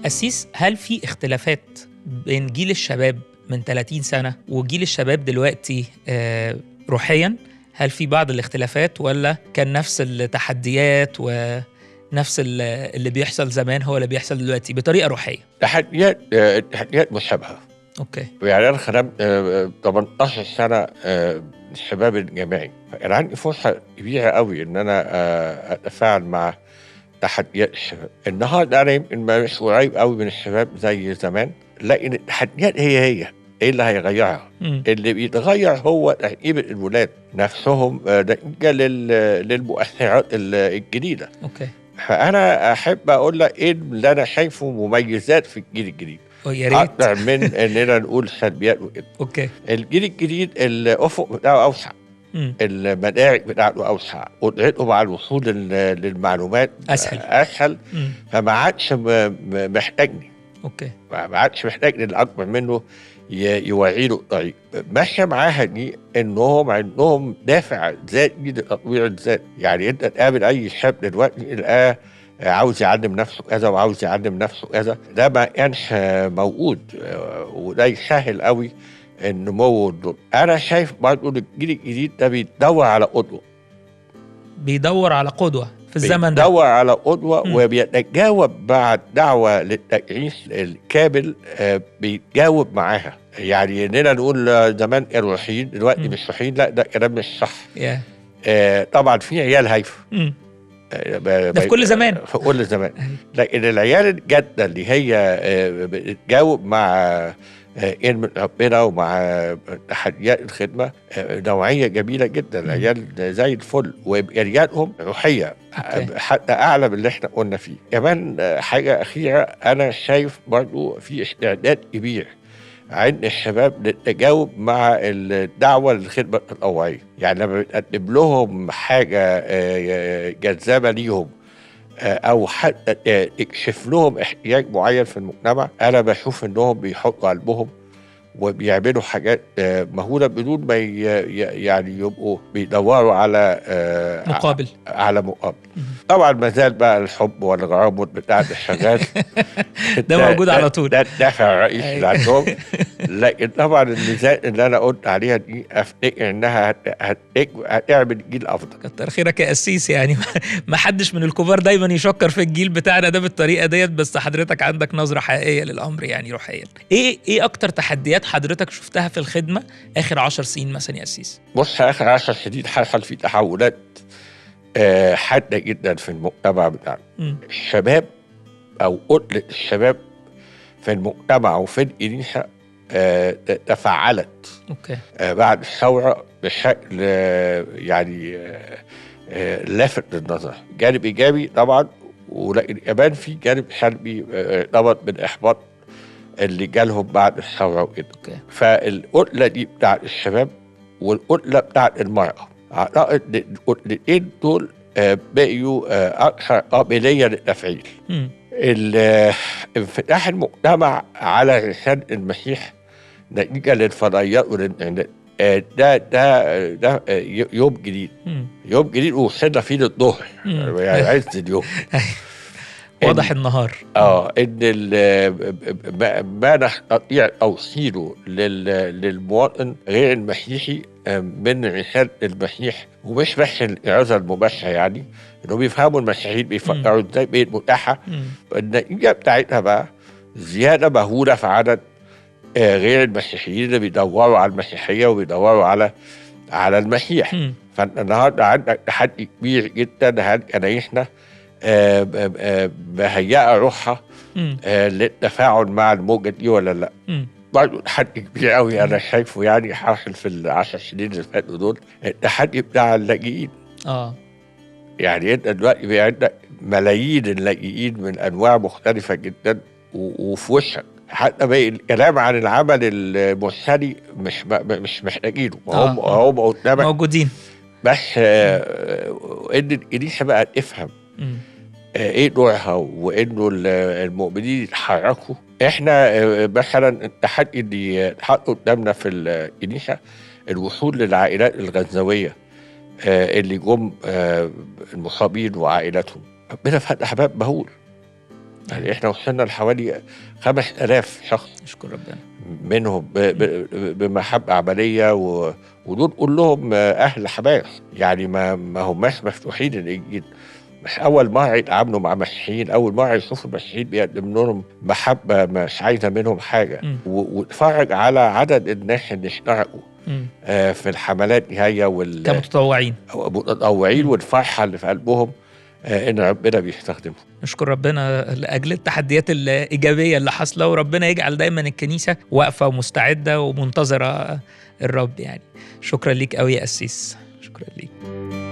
أسيس، هل في اختلافات بين جيل الشباب من 30 سنة وجيل الشباب دلوقتي روحيا؟ هل في بعض الاختلافات ولا كان نفس التحديات ونفس اللي بيحصل زمان هو اللي بيحصل دلوقتي بطريقة روحية؟ تحديات مشابهة. okay. يعني أنا خدمت 18 سنة الشباب الجامعي، فكان عندي فرصة كبيرة قوي إن أنا أتفاعل مع تحديات الشباب. النهارده أنا يمكن مش قريب قوي من الشباب زي زمان، لكن التحديات هي هي. إيه اللي هيغيرها؟ اللي بيتغير هو تركيبة الولاد نفسهم نتيجة للمؤثرات الجديدة. okay. فأنا أحب أقول لك إيه اللي أنا شايفه مميزات في الجيل الجديد. يا ريت. أكتر من إننا نقول سلبيات وكده. okay. الجيل الجديد الأفق بتاعه أوسع. المدارك بتاعته أوسع، قدرته مع الوصول للمعلومات أسهل. فما عادش محتاجني. okay. ما عادش محتاج للأكبر منه يوري له الطريق. ماشية معاها دي انهم عندهم دافع ذاتي لتطوير الذات. يعني انت تقابل اي شاب دلوقتي تلقاه عاوز يعلم نفسه كذا وعاوز يعلم نفسه كذا، ده ما كانش موجود، وده يسهل قوي النمو والنضج. انا شايف برضه الجيل الجديد ده بيدور على قدوة. بيدور على قدوة في الزمن ده، بيدور على قدوة وبيتجاوب مع الدعوة للتكريس الكامل، بيتجاوب معاها. يعني اننا نقول زمان كانوا روحيين دلوقتي مش روحيين، لا ده كلام مش صح. طبعا في عيال هايفة ده في كل زمان، في كل زمان، لكن العيال الجادة اللي هي بتجاوب مع علم ربنا ومع تحديات الخدمة نوعية جميلة جدا. العيال زي الفل وإمكانياتهم روحية حتى أعلى من اللي احنا قلنا فيه. كمان حاجة أخيرة، أنا شايف برضو في استعداد كبير عند الشباب للتجاوب مع الدعوة للخدمة التطوعية. يعني لما بتقدم لهم حاجة جذابة ليهم أو حتى تكشف لهم احتياج معين في المجتمع، أنا بشوف إنهم بيحطوا قلبهم وبيعملوا حاجات مهولة بدون ما يعني يبقوا بيدوروا على مقابل. على مقابل. طبعا ما زال بقى الحب والغرام والبتاع ده شغال، ده موجود على طول، ده الدافع الرئيسي اللي عندهم. لكن طبعا الميزات اللي انا قلت عليها دي افتكر انها هتعمل جيل افضل. كتر خيرك يا قسيس، يعني ما حدش من الكبار دايما يشكر في الجيل بتاعنا ده بالطريقة ديت، بس حضرتك عندك نظره حقيقية للامر يعني روحيا. ايه اكتر تحديات حضرتك شفتها في الخدمة اخر 10 سنين مثلا يا قسيس؟ بص، اخر 10 سنين حصل في تحولات حادة جدا في المجتمع بتاعنا. الشباب او قتلة الشباب في المجتمع وفي الكنيسة تفاعلت okay. بعد الثورة بشكل يعني لافت للنظر. جانب ايجابي طبعا، ولكن كمان في جانب سلبي ارتبط بالاحباط اللي جالهم بعد الثورة وكده. فالقتله دي بتاعت الشباب والقتله بتاعت المراة، اعتقد القتلتين دول بقيوا اكثر قابلية للتفعيل. انفتاح المجتمع على رسالة المسيح نتيجة للفضائيات والانترنت، ده ده ده يوم جديد. يوم جديد وصلنا فيه للظهر، يعني عز اليوم. واضح النهار. ان ما نستطيع توصيله للمواطن غير المسيحي من رسالة المسيح، ومش بس الإرادة المباشرة، يعني انهم يفهموا المسيحيين بيفكروا ازاي، بقت متاحة. النتيجة بتاعتها بقى زيادة مهولة في عدد غير المسيحيين اللي بيدوروا على المسيحية وبيدوروا على المسيح. فانت النهارده عندك تحدي كبير جدا، هل كنايسنا مهيئة روحها للتفاعل مع الموجة دي ولا لا؟ برضه تحدي كبير قوي انا شايفه، يعني حاصل في ال10 سنين اللي فاتوا دول، التحدي بتاع اللاجئين. يعني انت دلوقتي عندك ملايين اللاجئين من انواع مختلفة جدا وفي وشك. حتى باقي الكلام عن العمل المرسلي مش محتاجينه، هم قدامك موجودين. بس ان الكنيسة بقى تفهم ايه دورها، وانه المؤمنين يتحركوا. احنا مثلا التحدي اللي اتحط قدامنا في الكنيسة الوصول للعائلات الغزاويه اللي جم المصابين وعائلاتهم، ربنا فتح باب مهول. يعني احنا وصلنا لحوالي 5000 شخص. نشكر ربنا. منهم بمحبة عملية، ودول كلهم أهل حماس، يعني ما هماش مفتوحين للإنجيل. مش أول مرة يتعاملوا مع مسيحيين، أول مرة يشوفوا المسيحيين بيقدم لهم محبة مش عايزة منهم حاجة. واتفرج على عدد الناس اللي اشتركوا في الحملات دي هي كمتطوعين، متطوعين، والفرحة اللي في قلبهم إن ربنا بيستخدمهم. نشكر ربنا لأجل التحديات الإيجابية اللي حاصلة، وربنا يجعل دايما الكنيسة واقفة ومستعدة ومنتظرة الرب. يعني شكرا ليك قوي يا قسيس، شكرا ليك.